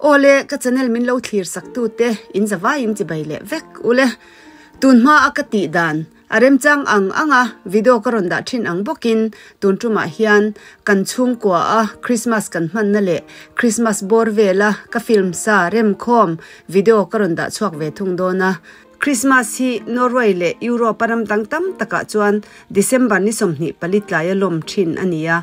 Awle ka channel min lo thlir sak tu te in zavai in chibai leh vek ule. Tun hma a ka tih dan a remchang ang ang a video ka rawn dah thin ang bawkin tun tumah hian kan chhungkua a Christmas kan hmanna leh Christmas bawr vela ka film sa remkhawm video ka rawn dah chhuak ve thung dawn a. Christmas hi Norway leh Europe a ram dang tam takah chuan December ni 24 tlaia lawm thin a ni a.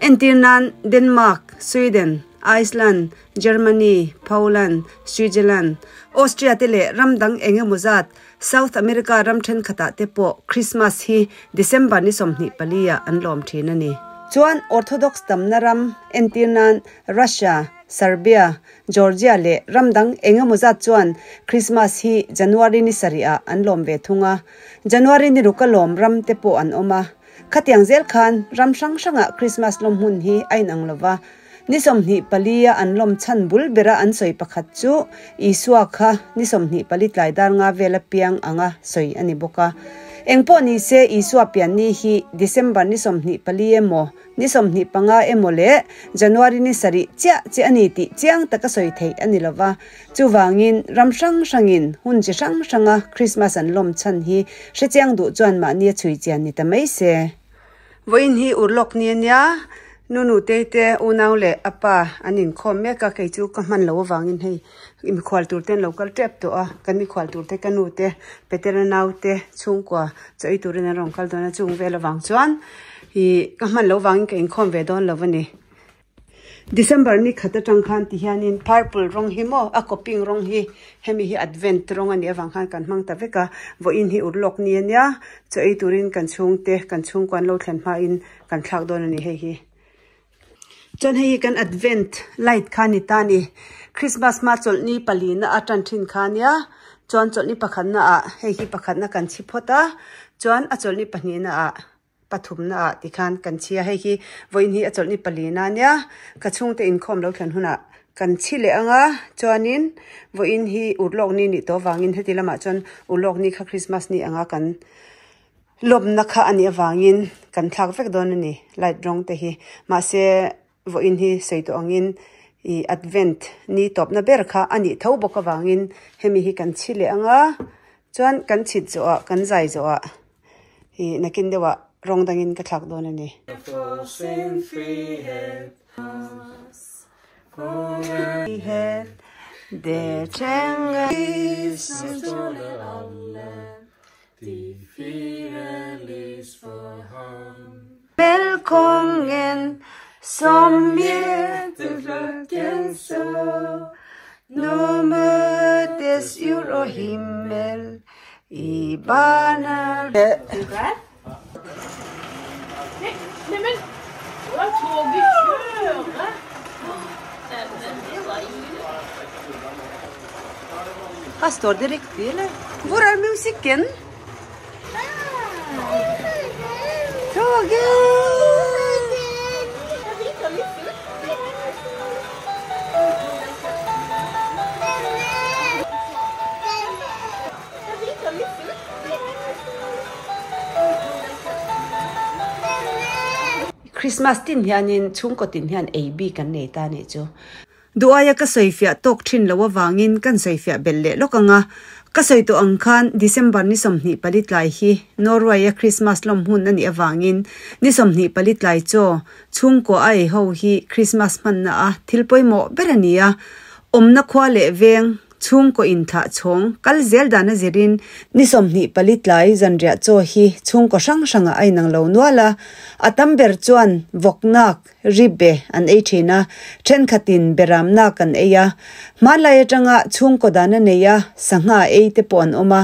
Entir nan Denmark, Sweden, Iceland, Germany, Poland, Switzerland, Austria te leh ram dang eng emaw zat South America ram thenkhatah te pawh Christmas hi December ni 24 ah an lawm thin a ni. Chuan Orthodox tamna ram entir nan Russia, Serbia, Georgia leh ram dang eng emaw zat chuan Christmas hi January ni sarih ah an lawm ve thung a, January ni ruka lawm ram te pawh an awm a. Khatiang zel khan ram hrang hrangah Christmas lawm hmun hi a inang lo va, ni 24 a an lawm chhan bul bera an sawi pakhat chu Isua kha ni 24 tlai dar nga vela piang anga sawi a ni bawk a. Engpawh ni se Isua pian ni hi December ni 24 emaw Ni 25 emaw leh January ni sarih chiah chiah a ni tih chiang taka sawi theih a ni lova. Chuvangin ram hrang hrangin hun chi hrang hranga Christmas an lawm chhan hi hrechiang duh chuan mahni a chhui chian ni ta mai se. Vawiin hi urlawk ni a nia, Nunu Teite unau leh a pa an inkhawm mek a, kei chu ka hman lo avangin hei mikhual tur te an lo kal tep tawh a, kan mikhual tur te ka nu te Petera nau te chhungkua chaw ei turin an rawn kal dawn a, chung vel avang chuan Ih ka hman loh vangin ka inkhawm ve dawn lo a ni. December ni khat atang khan ti hianin purple rawng hi maw a coping rawng hi hemi hi advent rawng a nih avang khan kan hmang ta vek a, vawiin hi urlawk ni a nia, chaw ei turin kan chhungte kan chhungkua an lo thlen hmain kan thlak dawn a ni hei hi. Chuan hei hi kan advent light kha a ni ta a ni, Christmas hma chawlhni palina a tan thin kha a nia, chuan chawlhni pakhatna ah hei hi pakhatna kan chhi phawt a, chuan a chawlhni pahnihna ah. Pathumna ah tikhan kan chhi a, hei hi vawiin hi a chawlhni palina a nia, ka chhungte inkhawm lo thlen hunah kan chhi leh ang a, chuanin vawiin hi urlawk ni nih tawh avangin heti lamah chuan urlawk ni kha Christmas ni anga kan lawmna kha a nih avangin kan thlak vek dawn a ni light rawng te hi mahse vawiin hi sawi tawh angin ih advent ni tawpna ber kha a nih tho bawk avangin hemi hi kan chhi leh ang a, chuan kan chhit zawhah kan zai zawhah. Ih nakin deuhah rawng dangin ka thlak dawn a ni. Velkongen som gjeterflokken så Nå møtes jord og himmel i barna Nei, neimen, la toget kjøre! Neimen, det var Her står det riktig, eller? Hvor er musikken? Toget! Christmas tin hianin chhungkaw tin hian ei bik an nei ta a nih chu. Duaia ka sawifiah tawk thin lo avangin kan sawifiah belh leh lawk ang a, ka sawi tawh ang khan December ni 24 tlai hi Norway-a Christmas lawm hun a nih avangin ni 24 tlai chaw chhungkaw a ei ho hi Christmas hmanna a thil pawimawh ber a ni a, awmna khua leh veng Chhungkaw inthlah chhawng kal zel dan a zirin ni 24 tlai zanriah chaw hi chhungkaw hrang hrangah a inang lo nual a, a tam ber chuan vawknak, ribbe, an ei thin a, thenkhatin beramnak an ei a. Hmanlai atanga chhungkaw dan a nei a, sangha ei te pawh an awm a.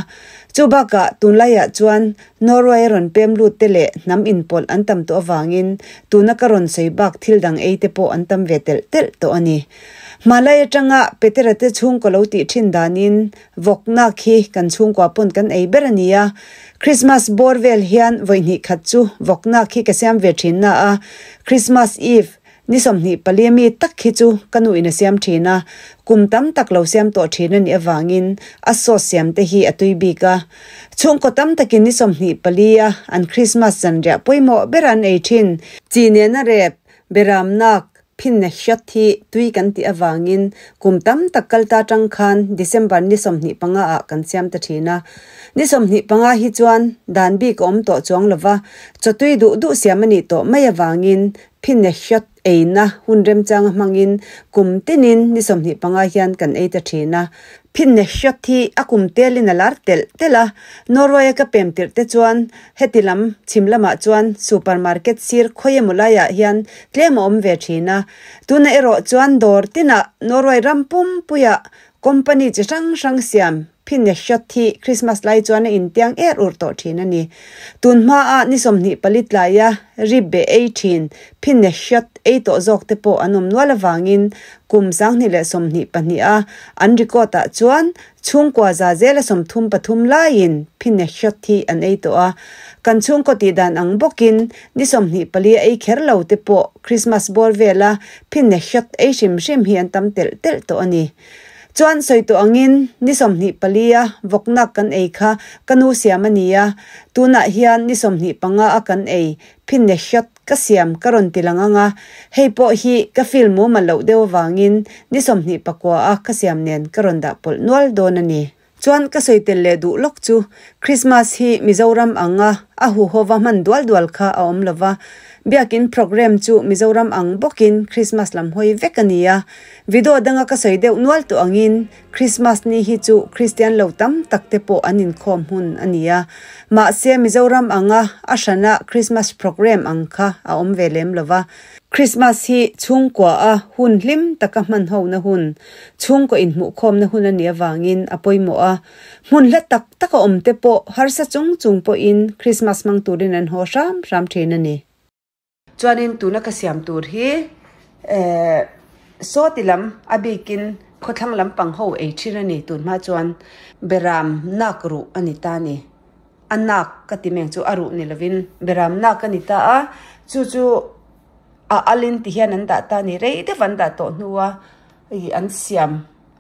Chu bakah tunlaiah chuan Norway a rawn pem lut te leh hnam inpawlh an tam tawh avangin tuna ka rawn sawi bak thil dang ei te pawh an tam ve telh telh tawh a ni. Hmalai atanga Petera te chhungkaw lo tih thin danin vawknak hi kan chhungkua pawn kan ei ber a ni a. Christmas bawr vel hian vawi hnih khat chu vawknak hi ka siam ve thin na a, Christmas Eve ni 24 mi tak hi chu ka nu in a siam thin a, kum tam tak lo siam tawh thin a nih avangin a sauce siam te hi a tui bik a. Chhungkaw tam takin ni 24 a an Christmas zanriah pawimawh ber an ei thin. Chi nena rep, beramnak. Phinnehriat hi tui kan tih avangin kum tam tak kal ta tang khan December ni 25 ah kan siam ta thin a. Ni 25 hi chuan dan bik a awm tawh chuang lova, chawtui duh duh siam a nih tawh mai avangin Phinnehriat eina hun remchanga hmangin kum tinin ni 25 hian kan ei ta thin a. Phinnehriat hi a kum telin a lar telh telh a, Norway a ka pem tirh te chuan heti lam chhim lamah chuan supermarket sir khawi emaw laiah hian tlem a awm ve thin a. Tuna erawh chuan dawr tinah Norway ram pumpuiah company chi hrang hrang siam Phinnehriat hi Christmas lai chuan a intiang er ur tawh thin a ni. Tun hmaa ni 24 tlaia ribbe ei thin Phinnehriat ei tawh zawk te pawh an awm nual avangin Kum 2022 a an record ah chuan chhungkua za zela 33 laiin Phinnehriat hi an ei tawh a. Kan chhungkaw tih dan ang bawkin ni 24 a ei kher lo te pawh Christmas bawr vela Phinnehriat ei hrim hrim hi an tam telh telh tawh a ni. Chuan sawi tawh angin ni 24 a vawknak kan ei kha ka nu siam a ni a, tunah hian ni 25 a kan ei Phinnehriat Ka siam ka rawn ti lang ang a, hei pawh hi ka feel mumal loh deuh avangin ni 29 a ka siam nen ka rawn dah pawlh nual dawn a ni. Chuan ka sawi tel leh duh lawk chu Christmas hi Mizoram anga a huhova hman dual dual kha a awm lova, biakin programme chu Mizoram ang bawkin Christmas lam hawi vek a ni a. Video danga ka sawi deuh nual tawh angin Christmas ni hi chu Kristian lo tam tak te pawh an inkhawm hun a ni a. Mahse Mizoram anga a hrana Christmas programme ang kha a awm ve lem lova. Christmas hi chhungkua a hun hlim taka hman hona hun, chhungkaw inhmuhkhawmna hun a nih avangin a pawimawh a. Hmun hla tak taka awm te pawh harsa chung chung pawhin Christmas hmang turin an haw hram hram thin a ni. Chuanin tuna ka siam tur hi eh sawti lam a bikin khawthlang lampang ho ei thin a ni tun hma chuan beram nak ruh a ni ta a ni. A nak ka ti meng chu a ruh ni lovin beram nak a ni ta a, chu chu a alin ti hian an dah ta a ni rei deuh an dah tawh hnua ih an siam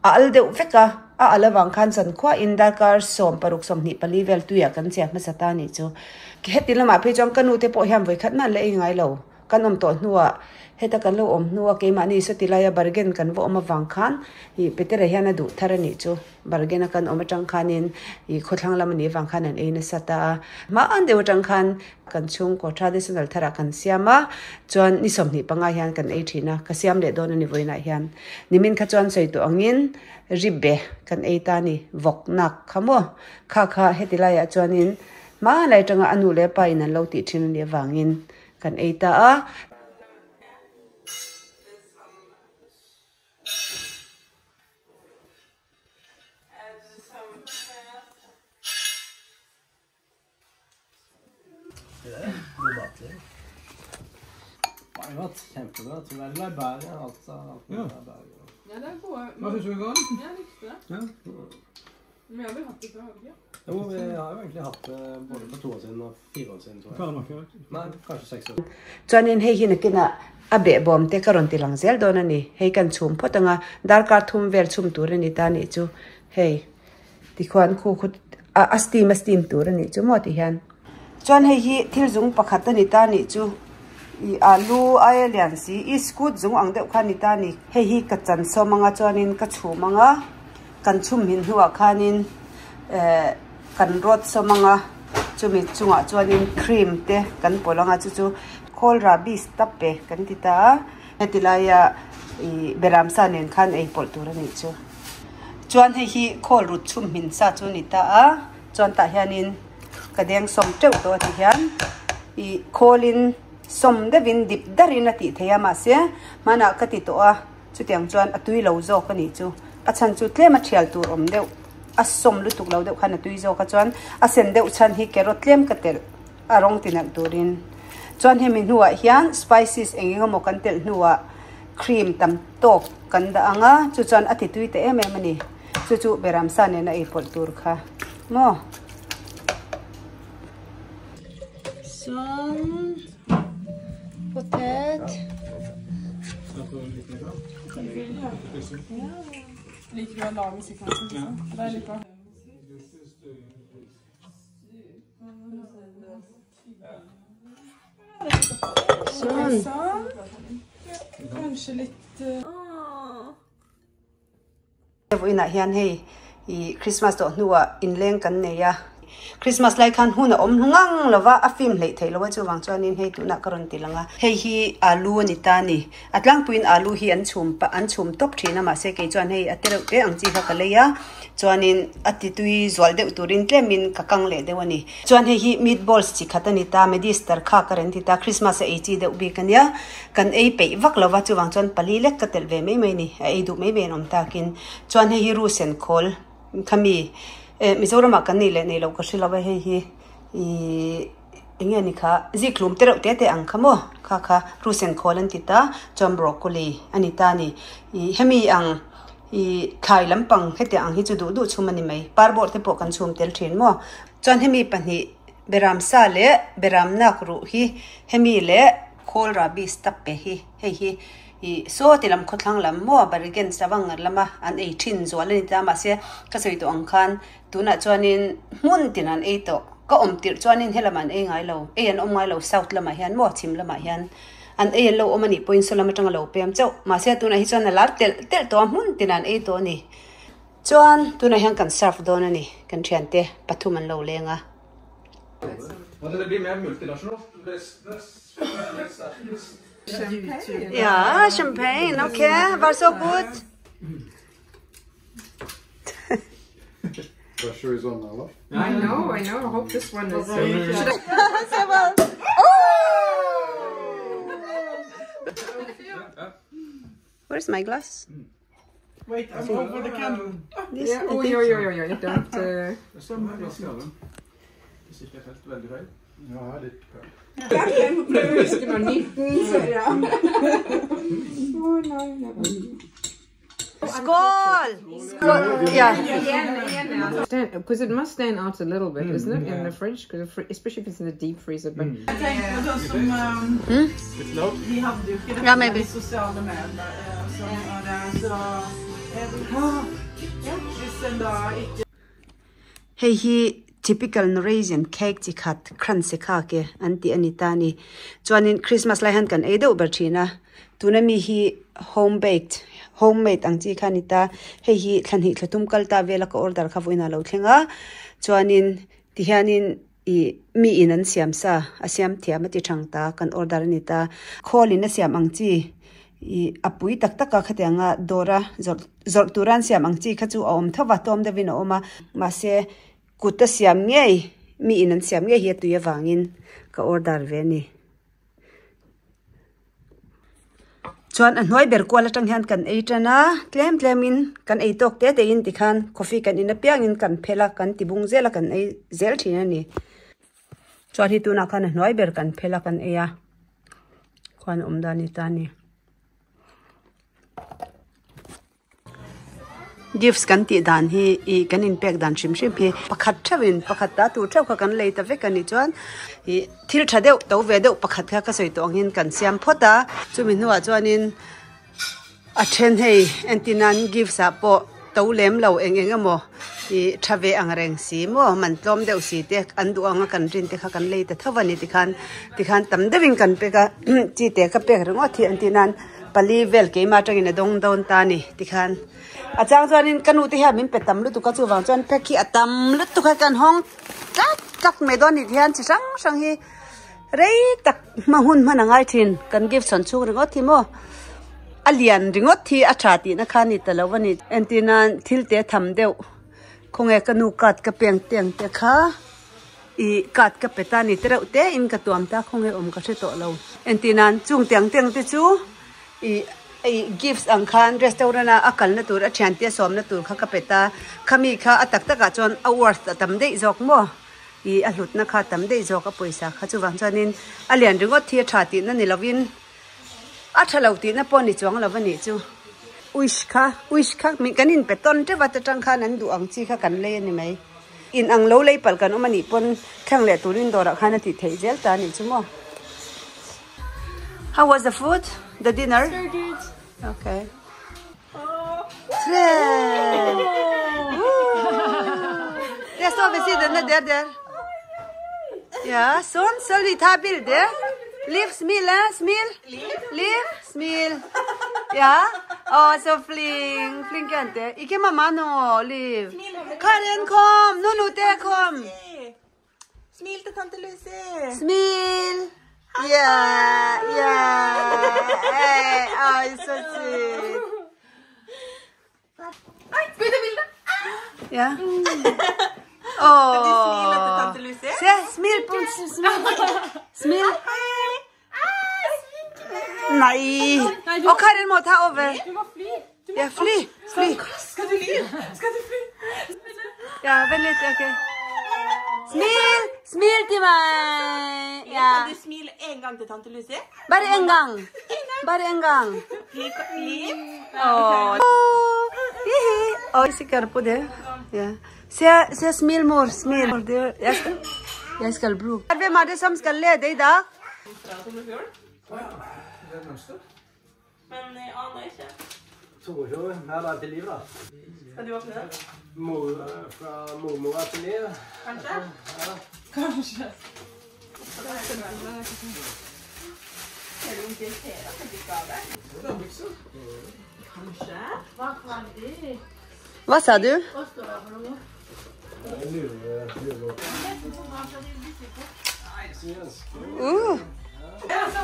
a al deuh vek a, a al avang khan zankhuain darkar 16 24 vel tuiah kan chiah hmasa ta a nih chu. Heti lamah phei chuan ka nu te pawh hian vawikhat hman la ei ngai lo, kan awm tawh hnuah heta kan lo awm hnua keimahni sawti laia bargain kan va awm avang khan ih Petera hian a duh thar a nih chu. Bargain a kan awm atang khanin ih khawthlang lam a nih avang khan an ei nasa ta a, hma deuh atang khan kan chhungkaw traditional tharah kan siam a, chuan ni 25 hian kan ei thin a, ka siam leh dawn a ni vawiinah hian. Nimin kha chuan sawi tawh angin ribbe kan ei ta a ni, vawk nak kha maw? Kha kha heti laiah chuanin hmanlai atanga a nu leh a pa in an lo tih thin a nih avangin kan ei ta a. God mat. Det er godt. Kjempegodt. Hun er glad i bær. Alt, alt mulig av bær. Ja, det er gode. Hva syns du, Håkon? Jeg likte det. Ja. Men vi har vel hatt det før, har vi ikke? Jo, vi har jo egentlig hatt det både for 2 år siden og 4 år siden, tror jeg. Klarer nok, vet du. Nei, kanskje 6 år. Chuanin hei hi nakinah a behbawm te ka rawn ti lang zel dawn a ni. Hei kan chhum phawt anga darkar thum vel chhum tur a ni ta nih chu hei tikhuan khu khu a steam a steam tur a nih chu maw ti hian. Chuan hei hi thil zung pakhat a ni ta nih chu ih alu aia lian si i scoot zung ang deuh kha a ni ta a ni. Hei hi ka chan sawm anga chuanin ka chhum anga kan chhum hin hnuah khanin eh kan rawt sawm anga chumi chungah chuanin cream te kan pawlh anga chu chu kawlrabi stappe kan ti ta a heti laia ih beram sa nen khan ei pawlh tur a nih chu. Chuan hei hi khawl rut chhum hmin sa chu a ni ta a, chuan tah hianin ka deng sawm teuh tawh a ti hian ih khawlin sawm deuhin dip darin a tih theih a mahse hmanah ka ti tawh a chutiang chuan a tui lo zawk a nih chu a chhan chu tlem a thial tur awm deuh a sawm lutuk lo deuh khan a tui zawk a chuan a sen deuh chhan hi carrot tlem ka telh a rawng ti nalh turin chuan hemi hnuah hian spices eng eng emaw kan telh hnuah cream tam tawk kan dah ang a chu chuan a ti tui ta em em a ni chu chu beram sa nena ei pawlh tur kha maw. Sånn. Potet. Liker du å lage musikk også? Liksom? Det er litt bra. Sånn. Sånn. Kanskje litt Vawiinah hian hei ih Christmas tawh hnuah inleng kan nei a, Christmas lai khan hun a awm ngang lo va, a film hleih theih lo a chuvang chuanin hei tunah ka rawn ti lang a. Hei hi alu a ni ta a ni, a tlangpuiin alu hi an chhum pah an chhum tawp thin a mahse kei chuan hei a tereuh te ang chi kha ka lei a, chuanin a ti tui zual deuh turin tlemin ka kang leh deuh a ni. Chuan hei hi meat balls chi khat a ni ta, medister kha ka rawn ti ta, Christmas a ei chi deuh bik a nia. Kan ei peih vak lo va, chuvang chuan pali lek ka telh ve mai mai a ni, a ei duh mai mai an awm takin. Chuan hei hi Rusen khawl kha mi, eh Mizoramah kan nei leh nei lo ka hre lo a, hei hi ihh eng nge ni kha zikhlum te reuh te te ang kha maw kha kha Rusen khawl an ti ta, chuan broccoli a ni ta a ni. Ih hemi ang ih thlai lampang hetiang ang hi chu duh duh chhum a ni mai, parbawr te pawh kan chhum tel thin maw. Chuan hemi pahnih Beram sa leh Beram nak ruh hi hemi leh Kawlrabi stap pe hi hei hi ih saw ti lam khawthlang lam maw Barigen Savangar lama an ei thin zual a ni ta mahse ka sawi tawh ang khan tunah chuanin hmun tin an ei tawh ka awm tirh chuanin helamah an ei ngai lo ei an awm ngai lo south lamah hian maw chhim lamah hian an ei an lo awm a nih pawhin saw lam atanga lo pem chauh mahse tunah hi chuan a lar telh telh tawh a hmun tin an ei tawh a ni chuan tunah hian kan serve dawn a ni kan thiante pathum an lo leng a. Ja, champagne, okay, var så god. Pressure is on now. I know, I know. I hope this one is. Where's my glass? Wait, I'm over the candle. This, Yeah, I oi, think. oi, oi, oi, oi, don't. Det stemmer. Glass i ovnen. Hvis ikke jeg helt veldig feil. Ja, jeg er litt feil. Jeg må prøve å huske når 19, så ja. Å nei, nei. Skål! Skål! Ja. Because it must stand out a little bit, isn't it, in the fridge? Because especially if it's in the deep freezer. But Jeg tenker på sånn som Litt loud. Vi hadde jo ikke dette Ja, maybe. med de sosiale medier og sånn, og det, så er det, Hvis en da ikke Hei hi typical Norwegian cake chi khat kransekake an tih a ni ta a ni. Chuanin Christmas lai hian kan ei deuh ber thin a, tuna mi hi home baked home made ang chi kha a ni ta. Hei hi thla hnih thla tum kal ta vela ka order kha vawiin ah lo thleng a, chuanin tihianin ih mi in an siam sa a siam thiam a ti thang ta kan order a ni ta. Khawl in a siam ang chi ih a pui tak tak a khatiang a dawr a zawrh zawrh tura an siam ang chi kha chu a awm tho va tawm deuhin a awm a mahse kut a siam ngei mi in an siam ngei hi a tui avangin ka order ve a ni. Chuan a hnuai ber kual atang hian kan ei tan a, tlem tlem in kan ei tawk te te in tikhan coffee kan in apiangin kan phel a, kan ti bung zel a kan ei zel thin a ni. Chuan hi tunah khan a hnuai ber kan phel a kan ei a, khuan a awm dan ni ta a ni. Gifts kan tih dan hi ih kan inpek dan hrim hrim hi pakhat theuhin pakhat ta tur theuh kha kan lei ta vek a nih chuan ih thil tha deuh to ve deuh pakhat kha ka sawi tawh angin kan siam phawt a chumi hnuah chuanin a then hei entir nan gifts ah pawh to lem lo eng eng emaw ih tha ve ang reng si maw man tlawm deuh si te an duh anga kan rin te kha kan lei ta tho a ni tikhan tikhan tam deuhin kan pek a chi te ka pek ringawt hi entir nan. Pali vel keimah atangin a dawng dawn ta a ni tikhan a chang chuanin ka nu te hian min pe tam lutuk a chuvang chuan pack hi a tam lutuk a kan hawng tlak tlak mai dawn a ni tihian chi hrang hrang hi rei tak hma hun hman a ngai thin kan gift chhawn chhung ringawt hi maw a lian ringawt hi a tha tihna kha a ni ta lo a ni entir nan thil te tham deuh khawnge ka nu card ka peng teng te kha. Ih card ka pe ta ni te reuh te in ka tuam ta khawnge awm ka hre tawh lo. Entir nan chung tiang teng te chu ih ih gifts ang khan restaurant a a kalna tur a thian te a sawmna tur kha ka pe ta. Khami kha a tak takah chuan a worth a tam daih zawk maw? Ih a hlutna kha a tam daih zawk a pawisa kha chuvang chuanin a lian ringawt hi a tha tihna ni lovin a tha lo tihna pawh ni chuang lo a nih chu. Wish kha wish kha kan inpe tawn teuh a ta tang khan an duh ang chi kha kan lei a ni mai. In ang lo lei palh kan awm a nih pawn thleng leh turin dawrah khan a tih theih zel ta a nih chu maw. How was the food? The dinner? Very good. Okay. Tre. Det står ved siden av der, der. Ja, sånn. Så vi tar bilde. Liv, smil, smil. Liv, smil. Ja? Å, så flink. Flink jente. Ikke mamma nå, Liv. Karin, kom! Nonute, kom! Smil til tante Lucy. Smil! Ja, ja. Hey, oi, så søt. Oi, skal vi ta bilde? Ja. Skal du smile til tante Lucy? Se, smil på smil. Smil. Nei. Og Karin må ta over. Du må fly. Du må Ja, fly. Fly. Skal du fly? Skal du fly? Ja, vent litt. Ok. Smil! Smil til meg! Ja. Kan du smile en gang til tante Lucy? Bare en gang. Bare en gang. Liv? Liv? Åh. Hihi. Åh, jeg er sikker på det. Ja. Se, se, smil, mor. Smil. Det- Jeg skal bruke. Hvem er det som skal lede i dag? Det er et mønster. Men jeg aner ikke. Torfjord. Her er til Liv, da. Skal du åpne den? Mor, fra mormora til Liv. Kanskje? Kanskje. Ser du om det ser at det blir gave? Kanskje? Hva sa du? Det er lue. Nei, så vi ønsker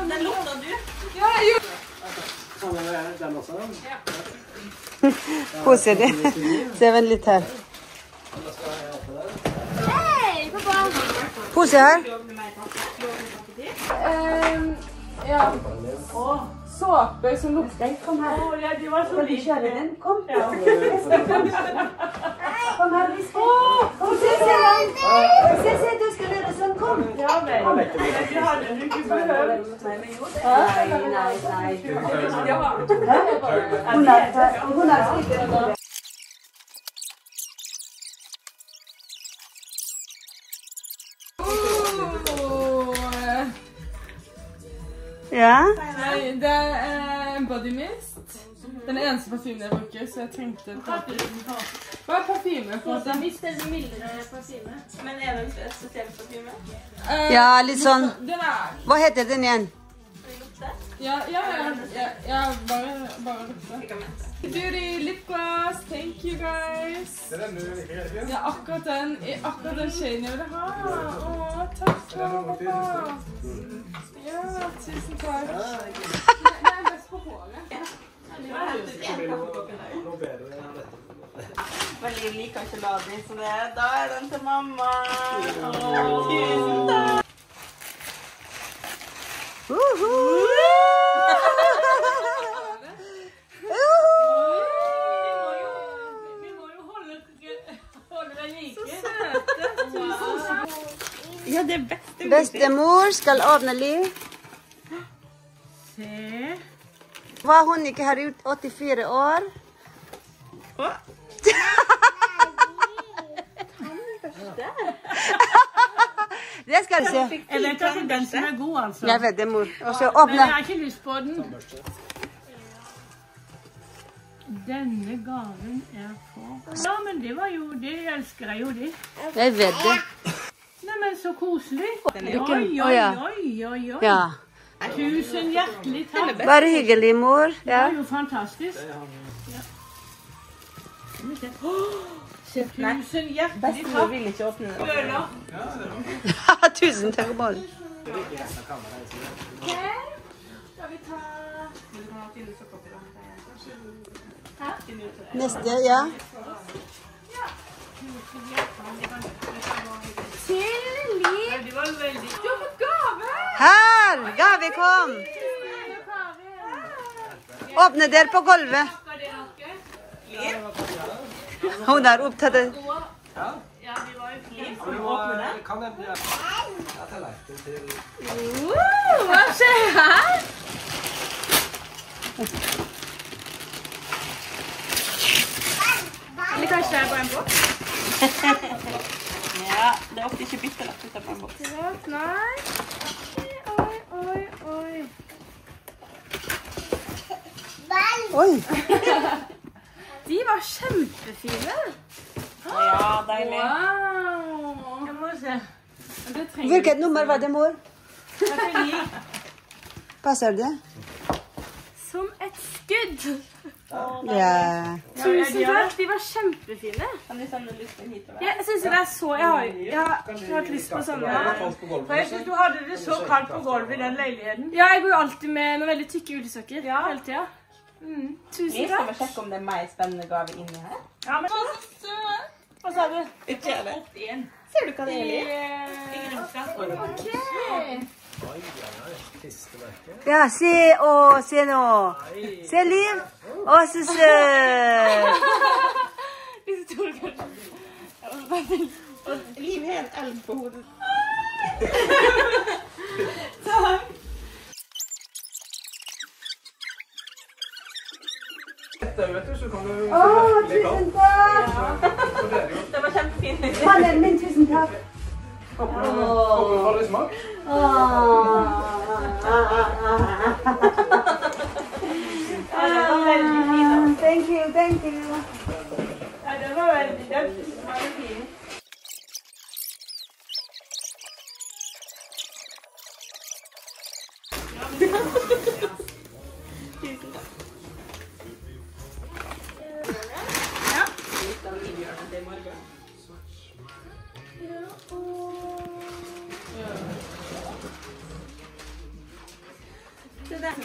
Den lukta du. Ja, jo. Samme med den også. Kose deg. Se, vent litt her. Da skal jeg åpne den. Pose her. Ja. Såpe som lukter. Kom her. Å, ja, de var så Skal du like. kjøre den? Kom. Kom her, vi skal. Kom, se, se. Se, se, du skal gjøre sånn. Kom. Ja vel. Du hadde du ikke behøvd. Nei, nei, nei. Hun er, hun er sikker. Oh. Ja. Nei, det er en body mist. Den eneste parfymen jeg bruker, så jeg trengte Hva er parfyme? på en måte? Mist er mildere parfyme. Men er det en spesiell parfyme? Ja, litt sånn. Den er Hva heter den igjen? Ja, ja, ja. ja, ja bare lukte. Beauty lip gloss, thank you guys. Det er den du liker, er det ikke? Ja, akkurat den, i akkurat den shaden jeg ville ha. Å, takk skal du ha. Ja, tusen takk. Nei, nei, best på håret. Det blir noe bedre enn dette. Men Liv liker ikke Ladi, så det, da er den til mamma. Tusen takk. Uhu. Vi må jo holde, holde deg like. Ja, det er beste. Bestemor skal åpne liv. Se. Hva hun ikke har gjort 84 år? Det skal du se. Jeg vet at det er den som er god, altså. Jeg vet det, mor. Og så Men åpne. jeg har ikke lyst på den. Denne gaven er for Ja, men det var jo Det elsker jeg jo, det. Jeg vet det. Nei, men så koselig. Hvilken? Oi, Å, oi, ja. oi, oi, oi. Ja. Tusen hjertelig takk. Bare hyggelig, mor. Det Ja. var jo fantastisk. Ja. Skal vi se. Åh, se, Tusen hjertelig Bestemor takk. vil ikke åpne den. Føler. Tusen takk, mor. Skal vi ta Neste, ja. Til Liv. Det var veldig Du har fått gave! Her! Gave kom. Åpne der på gulvet. Hun er opptatt av Ja, vi var jo fine. Men du må, kan jeg bli Jeg tallerken til Hva skjer her? Eller kanskje det er bare en boks? Ja, det er ofte ikke bitte lett ut av en boks. Nei. Oi, oi, oi. Oi. De var kjempefine. Ja, deilig. Wow. Jeg må se. Det trenger Hvilket nummer var det, mor? 49. Passer det? Som et skudd. Ja. Tusen takk, de var kjempefine. Kan du sende lysten hit? Jeg synes jo det er så Jeg har, jeg har, jeg har hatt lyst på sånne. For jeg synes du hadde det så kaldt på gulvet i den leiligheten. Ja, jeg går jo alltid med noen veldig tykke ullsokker hele tida. Mm. Tusen Vi skal takk. bare sjekke om det er mer spennende gave inni her. Ja, men Hva sa du? Ikke jeg det. Ser du hva det er, Liv? Ok. Ja, se, å, se nå. Se, Liv. Å, så søt. Disse to kanskje. Liv har en elg på hodet. Dette, vet du, så kan du Å, tusen takk. Det var kjempefint. Mannen min, tusen takk. Håper du får det i smak. Thank you, thank you. Ja, den var veldig, den var veldig fin.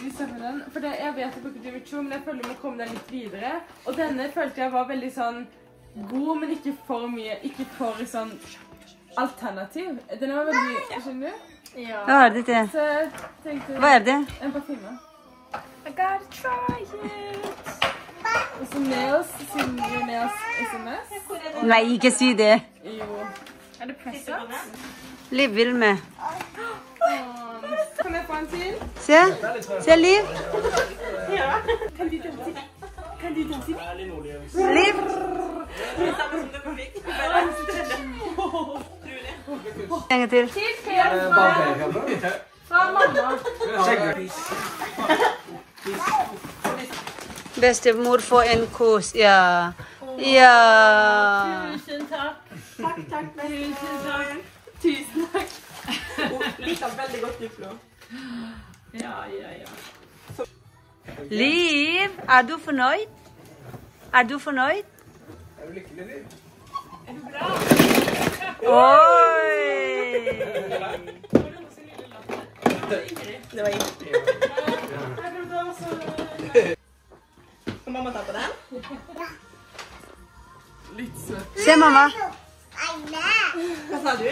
Vi sender den, for det, jeg vet jeg bruker The Ritual, men jeg føler du må komme deg litt videre. Og denne følte jeg var veldig sånn god, men ikke for mye, ikke for sånn alternativ. Den var veldig, skjønner du? Ja. Hva er det til? Så jeg tenkte Hva er det? En parfyme. I gotta try it. Og så nails, siden your nails SMS. Nei, ikke si det. Jo. Er det press-ups? Liv vil med. Kan jeg få en til? Se. Se, Liv. Kan du danse? Kan du danse? Liv. En gang til. Til Per fra mamma. Bestemor får en kos. Ja. Ja. Tusen takk. Takk, takk. Tusen takk. Tusen takk. Hun liker veldig godt Duplo. Ja, ja, ja. Liv, er du fornøyd? Er du fornøyd? Er du lykkelig, Liv? Oi! Det var Ingrid. Skal mamma ta på den? Se, mamma. Hva sa du?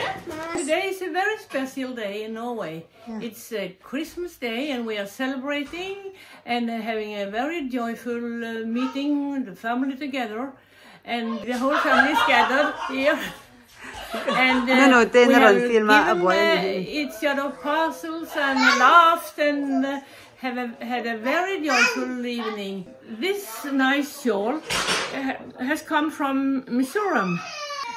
Today is a very special day in Norway. It's Christmas Day, and we are celebrating and having a very joyful meeting, the family together, and the whole family is gathered here. And No, no, det er we når have han filmer given Aboy. each other parcels and laughed and have had a very joyful evening. This nice shawl has come from Mizoram.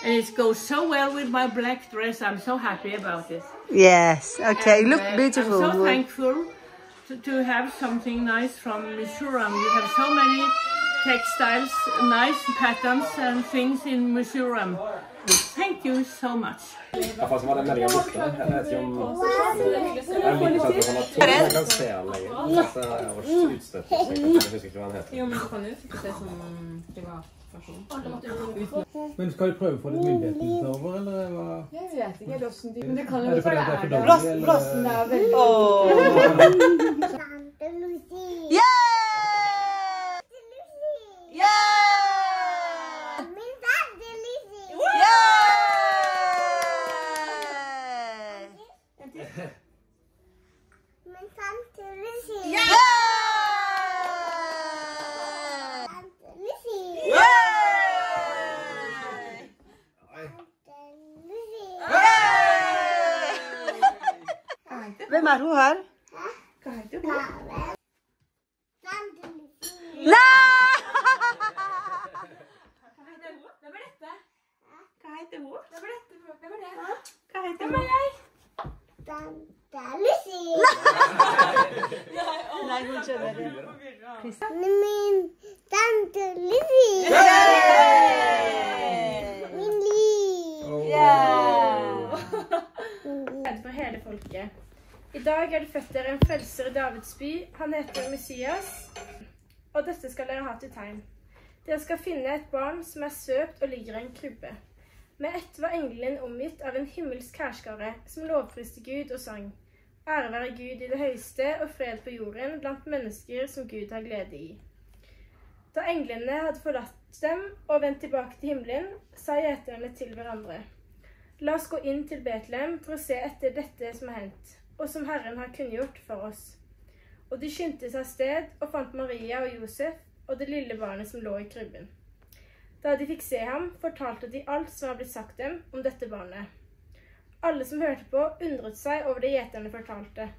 And it goes so well with my black dress. I'm so happy about it. Yes. Okay. You look beautiful. I'm so thankful to have something nice from Mizoram. You have so many textiles, nice patterns and things in Mizoram. Thank you so much. Ja, faen, så var den meldingen borte. Jeg vet ikke om Jeg liker sånn at han har to, jeg kan se han lenger. Så jeg var utstøtt. Jeg husker ikke hva han heter. Jo, men du kan jo sikkert se som privatperson. Men skal vi prøve å få litt myndigheten til å ta over, eller hva? Jeg vet ikke helt åssen de Men det kan jo Er det godt fordi være det er for det er dårlig, eller? Plassen er veldig Yeah! Yeah! Yeah! Hvem er hun her? Hva heter hun? Nei! Hvem er dette? Hva heter hun? Hvem er dette? Hvem er det? Hva heter Hvem hun? er jeg? Nei, hun skjønner det. Min tante Lizzie. Min liv. Redd for hele folket. I dag er det født dere en frelser i Davids by. Han heter Messias. Og dette skal dere ha til tegn. Dere skal finne et barn som er svøpt og ligger i en krybbe. Med ett var engelen omgitt av en himmelsk hærskare som lovpriste Gud og sang. Ære være Gud i det høyeste og fred på jorden blant mennesker som Gud har glede i. Da englene hadde forlatt dem og vendt tilbake til himmelen, sa gjeterne til hverandre. La oss gå inn til Betlehem for å se etter dette som er hendt, og som Herren har kunngjort for oss. Og de skyndte seg av sted og fant Maria og Josef og det lille barnet som lå i krybben. Da de fikk se ham, fortalte de alt som var blitt sagt dem om dette barnet. Alle som hørte på, undret seg over det gjeterne fortalte.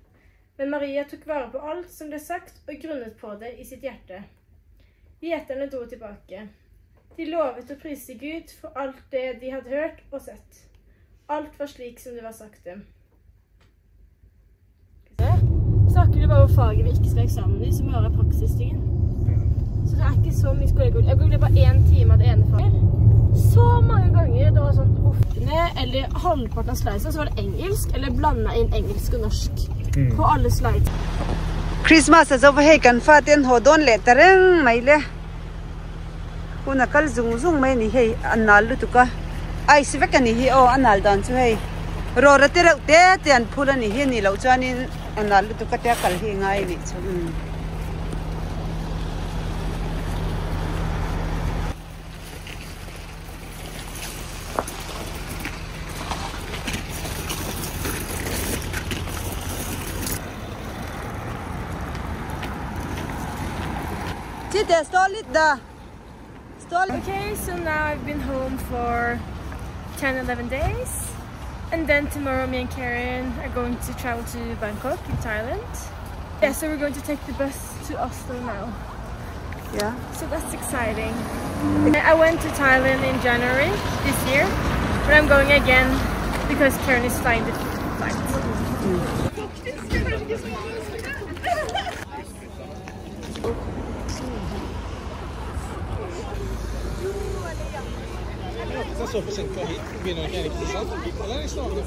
Men Maria tok vare på alt som ble sagt, og grunnet på det i sitt hjerte. Gjeterne dro tilbake. De lovet å prise Gud for alt det de hadde hørt og sett. Alt var slik som det var sagt dem. Snakker du bare om faget vi ikke skal ha eksamen i, som bare er praksistingen. Så det er ikke så mye skole. Jeg googler bare én time av det ene faget. Så mange ganger det var sånn oftene, eller halvparten av slidesa, så var det engelsk, eller blanda inn engelsk og norsk på alle slides. Christmas a zo va hei kan fa ten haw dawn leh ta reng mai le hun a kal zung zung mai a ni hei a nal lutuk a ice vek a ni hi aw a nal dan chu hei rawra te reuh te te an phul a ni hi a nih loh chuanin a nal lutuk a tia kal hi a ngai a nih chu umm. Titta, stå lite där. Stå lite. Okay, so now I've been home for 10-11 days. And then tomorrow me and Karen are going to travel to Bangkok in Thailand. Yeah, so we're going to take the bus to Oslo now. Yeah. So that's exciting. I went to Thailand in January this year, but I'm going again because Karen is flying the flight. Jeg så forsinka hit. Begynner ikke jeg riktig sant? Eller er det snarere?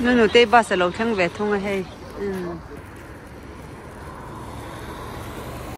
Nu nu te bus a lo thleng ve thung a hei. Umm.